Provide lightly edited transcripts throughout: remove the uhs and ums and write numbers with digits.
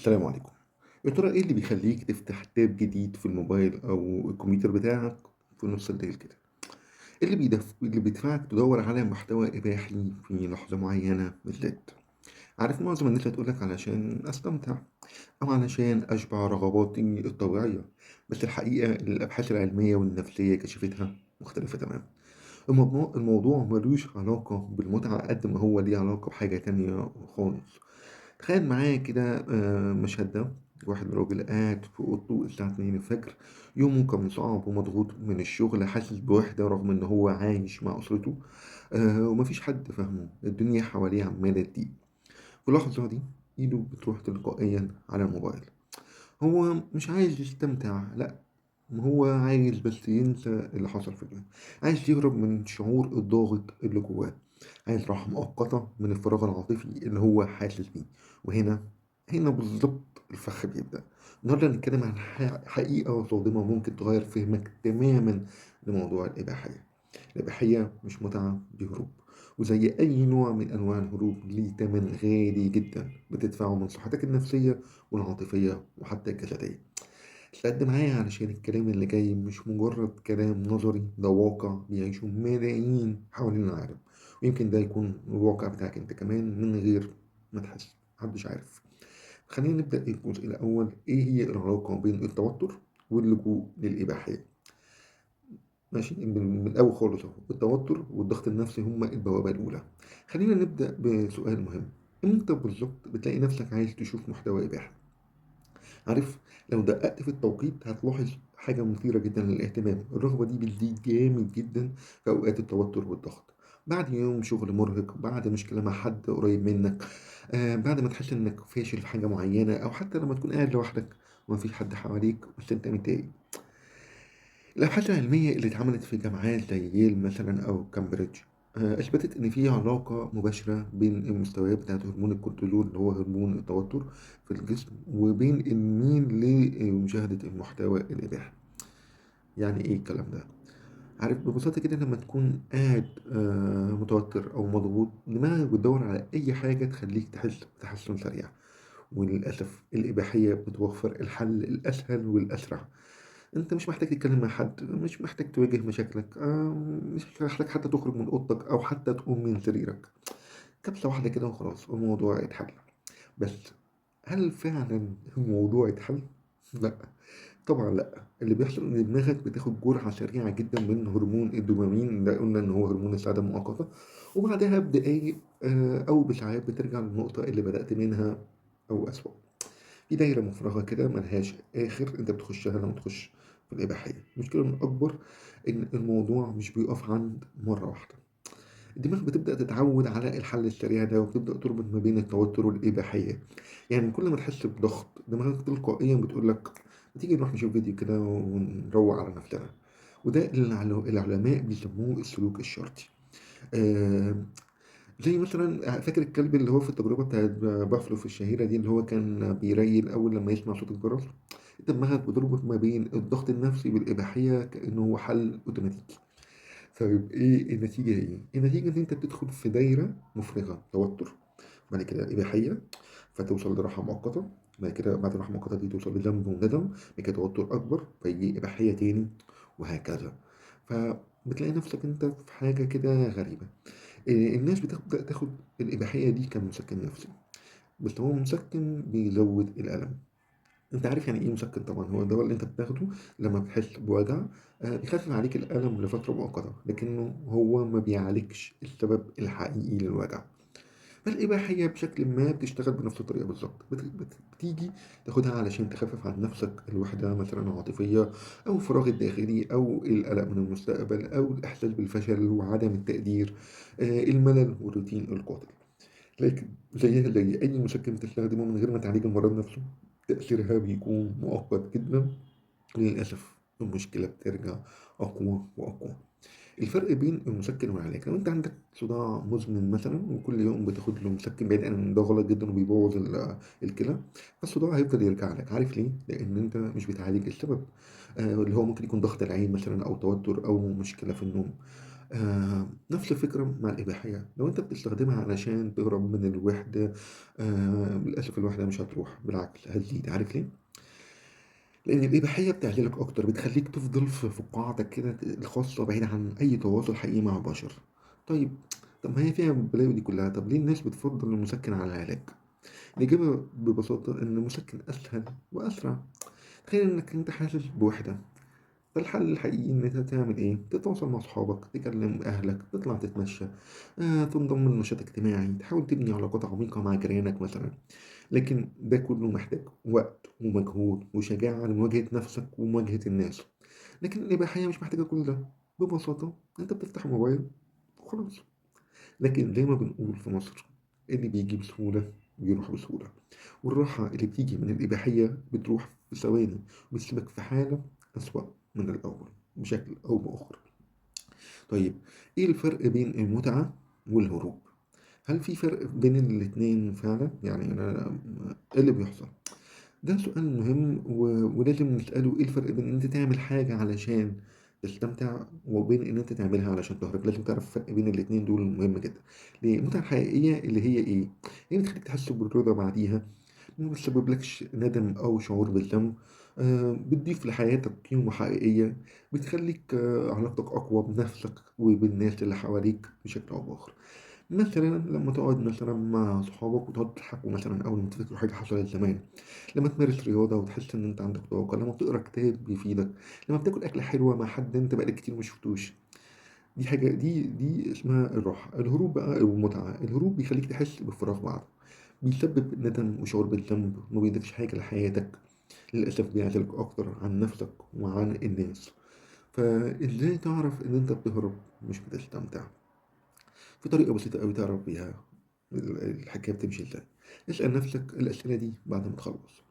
السلام عليكم. يا ترى إيه اللي بيخلّيك تفتح tab جديد في الموبايل أو الكمبيوتر بتاعك في نُص الليل كده؟ إيه اللي بيدفعك تدوّر على محتوى إباحي في لحظة معيّنة بالذات؟ عارف معظم الناس هتقول لك علشان أستمتع أو علشان أشبع رغباتي الطبيعية، بس الحقيقة اللي الأبحاث العلمية والنفسية كشفتها مختلفة تمامًا. الموضوع ما لوش علاقة بالمتعة قد ما هو ليه علاقة بحاجة تانية خالص. تخيل معايا كده المشهد ده، واحد راجل قاعد في أوضته الساعة 2:00، يومه كان صعب ومضغوط من الشغل، حاسس بوحدة رغم إن هو عايش مع أسرته، وما فيش حد فاهمه، الدنيا حواليه عمّالة تضيق. في اللحظة دي إيده بتروح تلقائيًا على الموبايل. هو مش عايز يستمتع، لأ، هو عايز بس ينسى اللي حصل في اليوم، عايز يهرب من شعور الضاغط اللي جواه، عايز راحة مؤقتة من الفراغ العاطفي اللي هو حاسس بيه. وهنا هنا بالظبط الفخ بيبدأ. النهارده هنتكلم عن حقيقة صادمة ممكن تغير فهمك تماما لموضوع الإباحية. الإباحية مش متعة، دي هروب، وزي أي نوع من أنواع الهروب ليه تمن غالي جدا بتدفعه من صحتك النفسية والعاطفية وحتى الجسدية. استعد معايا علشان الكلام اللي جاي مش مجرد كلام نظري، ده واقع بيعيشه ملايين حوالين العالم، ويمكن ده يكون الواقع بتاعك انت كمان من غير ما تحس، محدش عارف. خلينا نبدأ الجزء الأول، إيه هي العلاقة بين التوتر واللجوء للإباحية؟ ماشي، من الأول خالص أهو، التوتر والضغط النفسي هما البوابة الأولى. خلينا نبدأ بسؤال مهم، إمتى بالظبط بتلاقي نفسك عايز تشوف محتوى إباحي؟ عارف لو دققت في التوقيت هتلاحظ حاجة مثيرة جدا للاهتمام، الرغبة دي بتزيد جامد جدا في أوقات التوتر والضغط، بعد يوم شغل مرهق، بعد مشكلة مع حد قريب منك، بعد ما تحس إنك فاشل في حاجة معينة، أو حتى لما تكون قاعد لوحدك ومفيش حد حواليك بس أنت متضايق. الأبحاث العلمية اللي اتعملت في جامعات زي ييل مثلا أو كامبريدج أثبتت إن في علاقة مباشرة بين المستويات بتاعة هرمون الكورتيزول اللي هو هرمون التوتر في الجسم وبين الميل لمشاهدة المحتوى الإباحي. يعني إيه الكلام ده؟ عارف ببساطة كده لما تكون قاعد متوتر أو مضغوط، دماغك بتدور على أي حاجة تخليك تحس بتحسن سريع، وللأسف الإباحية بتوفر الحل الأسهل والأسرع. أنت مش محتاج تتكلم مع حد، مش محتاج تواجه مشاكلك، مش محتاج حتى تخرج من أوضتك أو حتى تقوم من سريرك، كبسة واحدة كده وخلاص الموضوع اتحل. بس هل فعلا الموضوع اتحل؟ لا طبعا لا. اللي بيحصل ان دماغك بتاخد جرعة سريعة جدا من هرمون الدوبامين، ده قلنا ان هو هرمون السعادة المؤقتة، وبعدها بدقايق او بساعات بترجع للنقطة اللي بدأت منها او أسوأ. في دايرة مفرغة كده ملهاش آخر أنت بتخشها لما تخش في الإباحية. المشكلة الأكبر إن الموضوع مش بيقف عند مرة واحدة، الدماغ بتبدأ تتعود على الحل السريع ده وبتبدأ تربط ما بين التوتر والإباحية. يعني كل ما تحس بضغط دماغك تلقائيا بتقول لك ما تيجي نروح نشوف فيديو كده ونروق على نفسنا، وده اللي العلماء بيسموه السلوك الشرطي. زي مثلا فاكر الكلب اللي هو في التجربة بتاعت بافلوف الشهيرة دي اللي هو كان بيريل أول لما يسمع صوت الجرس؟ انت دماغك بتربط ما بين الضغط النفسي والإباحية كأنه هو حل أوتوماتيكي. طيب إيه النتيجة؟ إيه؟ النتيجة إن أنت بتدخل في دايرة مفرغة، توتر، بعد كده إباحية، فتوصل لراحة مؤقتة، بعد كده بعد الراحة المؤقتة دي توصل لذنب وندم، بعد كده توتر أكبر فيجي إباحية تاني، وهكذا. فبتلاقي نفسك أنت في حاجة كده غريبة. الناس بتبدأ تاخد الإباحية دي كمسكن نفسي، بس هو مسكن بيزود الألم. أنت عارف يعني إيه مسكن طبعا، هو الدواء اللي أنت بتاخده لما بتحس بوجع، بيخفف عليك الألم لفترة مؤقتة، لكنه هو ما بيعالجش السبب الحقيقي للوجع. فالإباحية بشكل ما بتشتغل بنفس الطريقة بالظبط، بتيجي تاخدها علشان تخفف عن نفسك الوحدة مثلا العاطفية أو الفراغ الداخلي أو القلق من المستقبل أو الإحساس بالفشل وعدم التقدير، الملل والروتين القاتل. لكن زيها زي أي مسكن بتستخدمه من غير ما تعالج المرض نفسه، تأثيرها بيكون مؤقت جدا. للأسف المشكلة بترجع أقوى وأقوى. الفرق بين المسكن والعلاج، لو انت عندك صداع مزمن مثلا وكل يوم بتاخد له مسكن، بعيد عن ده غلط جدا وبيبوظ الكلى، فالصداع هيفضل يرجع لك. عارف ليه؟ لان انت مش بتعالج السبب، اللي هو ممكن يكون ضغط العين مثلا او توتر او مشكله في النوم. نفس الفكرة مع الإباحية، لو أنت بتستخدمها علشان تهرب من الوحدة، للأسف الوحدة مش هتروح، بالعكس هتزيد. عارف ليه؟ لأن الإباحية بتعزلك أكتر، بتخليك تفضل في قاعتك كده الخاصة بعيد عن أي تواصل حقيقي مع البشر. طيب، طب ما هي فيها البلاوي دي كلها، طب ليه الناس بتفضل المسكن على العلاج؟ الإجابة ببساطة إن المسكن أسهل وأسرع. تخيل إنك أنت حاسس بوحدة، فالحل الحقيقي إن أنت تعمل إيه؟ تتواصل مع أصحابك، تكلم أهلك، تطلع تتمشى، تنضم لنشاط اجتماعي، تحاول تبني علاقات عميقة مع جيرانك مثلا. لكن ده كله محتاج وقت ومجهود وشجاعة لمواجهة نفسك ومواجهة الناس. لكن الإباحية مش محتاجة كل ده، ببساطة أنت بتفتح موبايل وخلاص. لكن زي ما بنقول في مصر، اللي بيجي بسهولة بيروح بسهولة، والراحة اللي بتيجي من الإباحية بتروح في ثواني وبتسيبك في حالة أسوأ من الأول بشكل أو بآخر. طيب، إيه الفرق بين المتعة والهروب؟ هل في فرق بين الاتنين فعلا؟ يعني أنا إيه اللي بيحصل؟ ده سؤال مهم ولازم نسأله. إيه الفرق بين إن أنت تعمل حاجة علشان تستمتع وبين إن أنت تعملها علشان تهرب؟ لازم تعرف الفرق بين الاتنين دول، مهم جدا. ليه؟ المتعة الحقيقية اللي هي إيه؟ هي بتخليك تحس بالرضا بعديها، ما بتسببلكش ندم أو شعور بالذنب، بتضيف لحياتك قيمة حقيقية، بتخليك علاقتك أقوى بنفسك وبالناس اللي حواليك بشكل أو بآخر. مثلا لما تقعد مثلا مع صحابك وتقعد تضحكوا مثلا أول ما تفتكروا حاجة حصلت زمان، لما تمارس رياضة وتحس إن أنت عندك طاقة، لما بتقرأ كتاب بيفيدك، لما بتاكل أكلة حلوة مع حد أنت بقالك كتير ما شفتوش، دي حاجة دي اسمها الراحة. الهروب بقى أو المتعة، الهروب بيخليك تحس بفراغ بعده، بيسبب ندم وشعور بالذنب، ما بيضيفش حاجة لحياتك، للأسف بيعزلك أكتر عن نفسك وعن الناس. فإزاي تعرف إن أنت بتهرب مش بتستمتع؟ في طريقة بسيطة أوي تعرف بيها الحكاية بتمشي إزاي. اسأل نفسك الأسئلة دي بعد ما تخلص.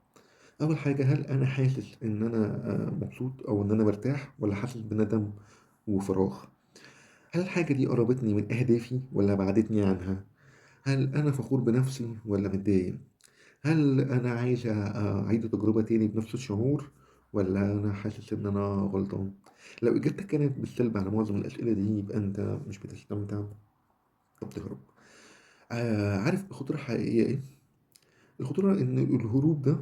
أول حاجة، هل أنا حاسس إن أنا مبسوط أو إن أنا مرتاح، ولا حاسس بندم وفراغ؟ هل الحاجة دي قربتني من أهدافي ولا بعدتني عنها؟ هل أنا فخور بنفسي ولا متضايق؟ هل أنا عايز أعيد التجربة تاني بنفس الشعور، ولا أنا حاسس إن أنا غلطان؟ لو إجابتك كانت بالسلب على معظم الأسئلة دي، يبقى أنت مش بتستمتع، أنت بتهرب. عارف الخطورة الحقيقية إيه؟ الخطورة إن الهروب ده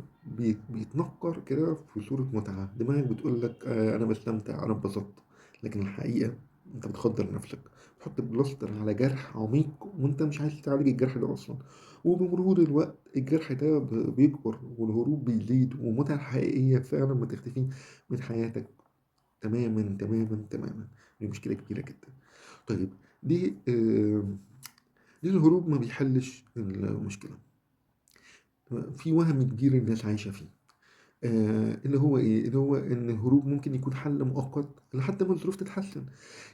بيتنكر كده في صورة متعة. دماغك بتقول لك، أنا بستمتع، أنا اتبسطت، لكن الحقيقة أنت بتخدر نفسك، بتحط بلاستر على جرح عميق وأنت مش عايز تعالج الجرح ده أصلا. وبمرور الوقت الجرح ده بيكبر والهروب بيزيد، والمتعة الحقيقية فعلا بتختفي من حياتك تماما تماما تماما. دي مشكلة كبيرة جدا. طيب، ليه الهروب ما بيحلش المشكلة؟ في وهم كبير الناس عايشة فيه، اللي هو إيه؟ اللي هو إن الهروب ممكن يكون حل مؤقت لحد ما الظروف تتحسن.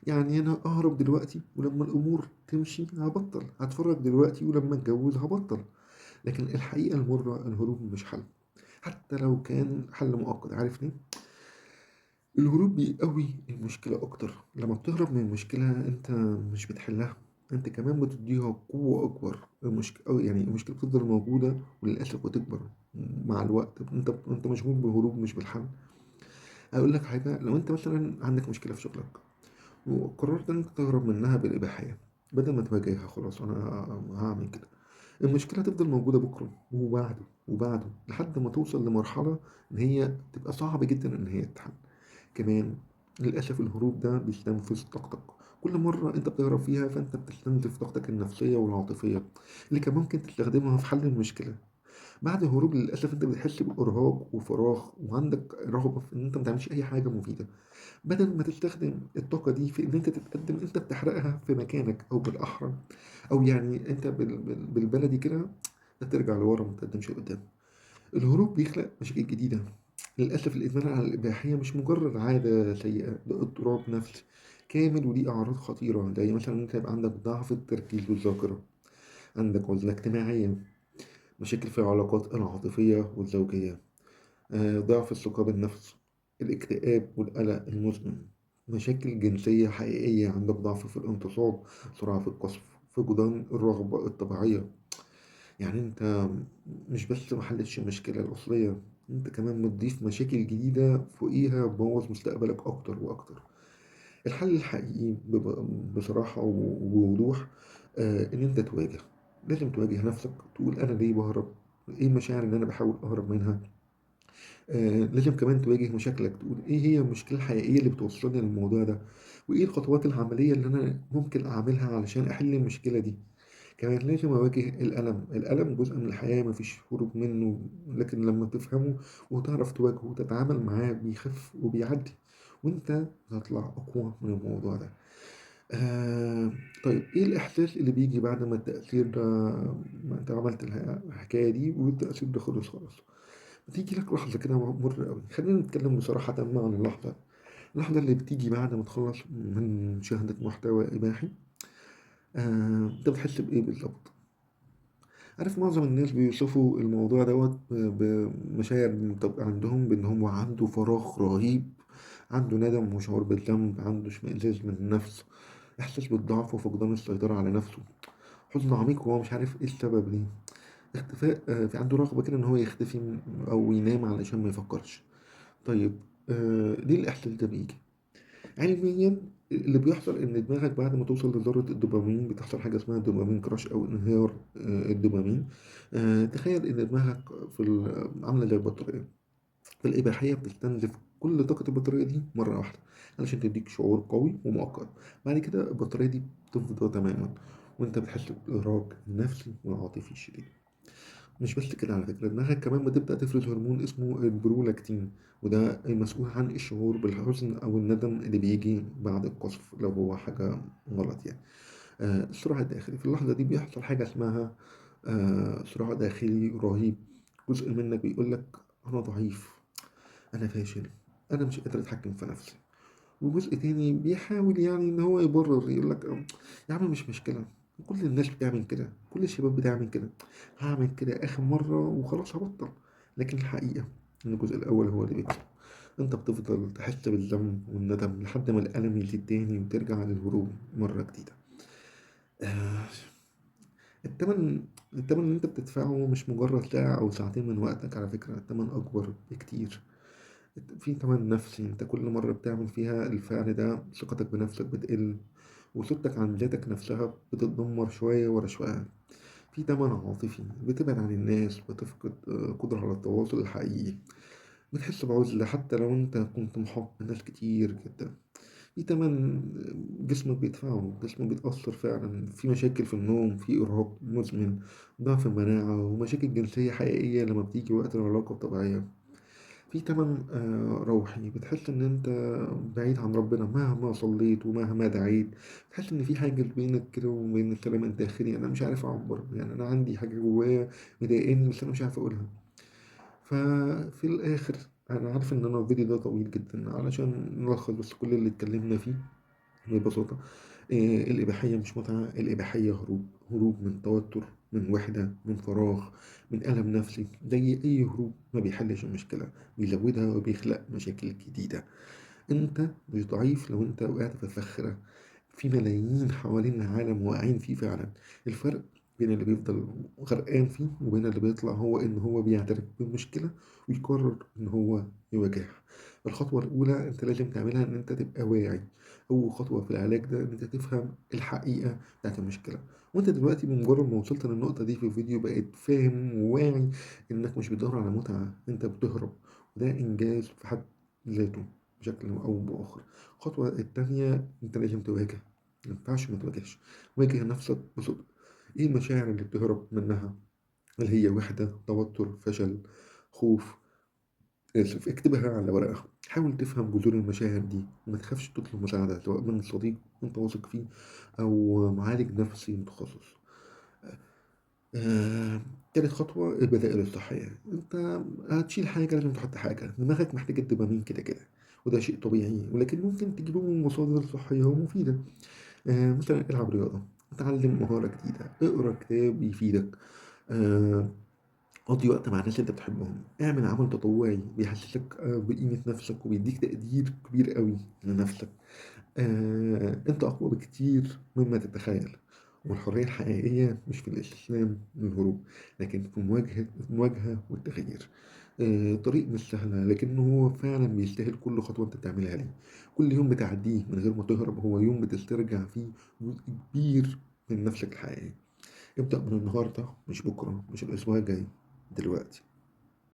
يعني أنا أهرب دلوقتي ولما الأمور تمشي هبطل، هتفرج دلوقتي ولما أتجوز هبطل. لكن الحقيقة المرة الهروب مش حل، حتى لو كان حل مؤقت. عارف ليه؟ الهروب بيقوي المشكلة أكتر. لما بتهرب من المشكلة أنت مش بتحلها، أنت كمان بتديها قوة أكبر. المشكلة بتفضل موجودة وللأسف بتكبر مع الوقت. أنت مشغول بالهروب مش بالحل. أقول لك حاجة، لو أنت مثلا عندك مشكلة في شغلك وقررت أن أنت تهرب منها بالإباحية بدل ما تواجهها، خلاص أنا هعمل كده، المشكلة هتفضل موجودة بكرة وبعده وبعده لحد ما توصل لمرحلة إن هي تبقى صعب جدا إن هي تتحل. كمان للأسف الهروب ده بيستنفذ طاقتك. كل مرة أنت بتهرب فيها فأنت بتستنزف طاقتك النفسية والعاطفية اللي كان ممكن تستخدمها في حل المشكلة. بعد الهروب للأسف أنت بتحس بإرهاق وفراغ، وعندك رغبة في إن أنت ما تعملش أي حاجة مفيدة. بدل ما تستخدم الطاقة دي في إن أنت تتقدم، أنت بتحرقها في مكانك، أو بالأحرى، أو يعني أنت بالبلدي كده ترجع لورا وما تقدمش لقدام. الهروب بيخلق مشاكل جديدة. للأسف الإدمان على الإباحية مش مجرد عادة سيئة، ده اضطراب نفسي كامل وليه أعراض خطيرة، زي مثلا ممكن يبقى عندك ضعف التركيز والذاكرة، عندك عزلة اجتماعية، مشاكل في العلاقات العاطفية والزوجية، ضعف الثقة بالنفس، الاكتئاب والقلق المزمن، مشاكل جنسية حقيقية، عندك ضعف في الانتصاب، سرعة في القذف، فقدان الرغبة الطبيعية. يعني انت مش بس ما حلتش المشكلة الأصلية، انت كمان بتضيف مشاكل جديدة فوقيها تبوظ مستقبلك أكتر وأكتر. الحل الحقيقي بصراحة وبوضوح، إن أنت تواجه. لازم تواجه نفسك، تقول أنا ليه بهرب؟ إيه المشاعر اللي أنا بحاول أهرب منها؟ لازم كمان تواجه مشاكلك، تقول إيه هي المشكلة الحقيقية اللي بتوصلني للموضوع ده، وإيه الخطوات العملية اللي أنا ممكن أعملها علشان أحل المشكلة دي. كمان لازم أواجه الألم. الألم جزء من الحياة، مفيش هروب منه، لكن لما تفهمه وتعرف تواجهه وتتعامل معاه بيخف وبيعدي، وانت هتطلع أقوى من الموضوع ده. طيب إيه الإحساس اللي بيجي بعد ما التأثير ده، ما أنت عملت الحكاية دي والتأثير ده خلص خالص؟ بتيجي لك لحظة كده مرة قوي. خلينا نتكلم بصراحة تامة عن اللحظة، اللحظة اللي بتيجي بعد ما تخلص من مشاهدة محتوى إباحي. أنت بتحس بإيه بالظبط؟ عارف معظم الناس بيوصفوا الموضوع دوت بمشاعر بتبقى عندهم بإن هو عنده فراغ رهيب، عنده ندم وشعور بالذنب، عنده اشمئزاز من النفس، إحساس بالضعف وفقدان السيطرة على نفسه، حزن عميق وهو مش عارف إيه السبب ليه، اختفاء، في عنده رغبة كده إن هو يختفي أو ينام علشان ما يفكرش. طيب، ليه الإحساس ده بيجي؟ علميا اللي بيحصل إن دماغك بعد ما توصل لذرة الدوبامين بتحصل حاجة اسمها dopamine crash أو انهيار الدوبامين. تخيل إن دماغك عاملة زي البطارية، فالإباحية بتستنزف كل طاقة البطارية دي مرة واحدة علشان تديك شعور قوي ومؤقت. بعد كده البطارية دي بتفضى تماما، وانت بتحس بالإرهاق النفسي والعاطفي الشديد. مش بس كده على فكرة، دماغك كمان بتبدأ تفرز هرمون اسمه البرولاكتين، وده المسؤول عن الشعور بالحزن أو الندم اللي بيجي بعد القصف لو هو حاجة غلط يعني. الصراع الداخلي في اللحظة دي بيحصل حاجة اسمها صراع داخلي رهيب. جزء منك بيقولك أنا ضعيف، أنا فاشل، أنا مش قادر أتحكم في نفسي، وجزء تاني بيحاول إن هو يبرر، يقولك يا عم مش مشكلة، كل الناس بتعمل كده، كل الشباب بتعمل كده، هعمل كده آخر مرة وخلاص هبطل. لكن الحقيقة إن الجزء الأول هو اللي بيكسب. أنت بتفضل تحس بالذنب والندم لحد ما الألم يزيد تاني وترجع للهروب مرة جديدة. التمن اللي أنت بتدفعه مش مجرد ساعة أو ساعتين من وقتك على فكرة، التمن أكبر بكتير. في تمن نفسي، أنت كل مرة بتعمل فيها الفعل ده ثقتك بنفسك بتقل، وصورتك عن ذاتك نفسها بتتدمر شوية ورا شوية. في تمن عاطفي، بتبعد عن الناس، بتفقد قدرة على التواصل الحقيقي، بتحس بعزلة حتى لو أنت كنت محاط بناس كتير جدا. في تمن جسمك بيدفعه، جسمك بيتأثر فعلا، في مشاكل في النوم، في إرهاق مزمن، ضعف المناعة، ومشاكل جنسية حقيقية لما بتيجي وقت العلاقة الطبيعية. في تمن روحي، بتحس إن أنت بعيد عن ربنا مهما صليت ومهما دعيت، بتحس إن في حاجة بينك كده وبين السلام الداخلي، أنا مش عارف أعبر، أنا عندي حاجة جوايا مضايقاني بس أنا مش عارف أقولها. ففي الآخر أنا عارف إن أنا الفيديو ده طويل جدا علشان نلخص بس كل اللي اتكلمنا فيه ببساطة. الإباحية مش متعة، الإباحية هروب، هروب من توتر، من وحدة، من فراغ، من ألم نفسي. زي أي هروب ما بيحلش المشكلة، بيزودها وبيخلق مشاكل جديدة. أنت مش ضعيف لو أنت وقعت في الفخ ده، في ملايين حوالين العالم واقعين فيه فعلا. الفرق بين اللي بيفضل غرقان فيه وبين اللي بيطلع هو إن هو بيعترف بالمشكلة ويقرر إن هو يواجهها. الخطوة الأولى أنت لازم تعملها إن أنت تبقى واعي. أول خطوة في العلاج ده إن أنت تفهم الحقيقة بتاعت المشكلة. وأنت دلوقتي بمجرد ما وصلت للنقطة دي في الفيديو بقيت فاهم وواعي إنك مش بتدور على متعة، أنت بتهرب، وده إنجاز في حد ذاته بشكل أو بآخر. الخطوة التانية أنت لازم تواجه، ما ينفعش ما تواجهش. واجه نفسك بصدق. إيه المشاعر اللي بتهرب منها؟ هل هي وحدة، توتر، فشل، خوف؟ آسف، اكتبها على ورقة. حاول تفهم جذور المشاعر دي وما تخافش تطلب مساعدة، سواء من صديق انت واثق فيه أو معالج نفسي متخصص. تالت خطوة البدائل الصحية. انت هتشيل حاجة لازم تحط حاجة، دماغك محتاج الدوبامين كده كده وده شيء طبيعي، ولكن ممكن تجيبه من مصادر صحية ومفيدة. مثلا العب رياضة، اتعلم مهارة جديدة، اقرأ كتاب يفيدك، قضي وقت مع الناس اللي انت بتحبهم، اعمل عمل تطوعي بيحسسك بقيمة نفسك وبيديك تقدير كبير قوي لنفسك. انت اقوى بكتير مما تتخيل، والحرية الحقيقية مش في الاستسلام للهروب، لكن في المواجهة والتغيير. طريق مش سهلة، لكنه هو فعلًا بيستاهل كل خطوة أنت بتعملها ليه. كل يوم بتعدّيه من غير ما تهرب هو يوم بتسترجع فيه جزء كبير من نفسك الحقيقية. ابدأ من النهارده، مش بكرة، مش الأسبوع الجاي، دلوقتي.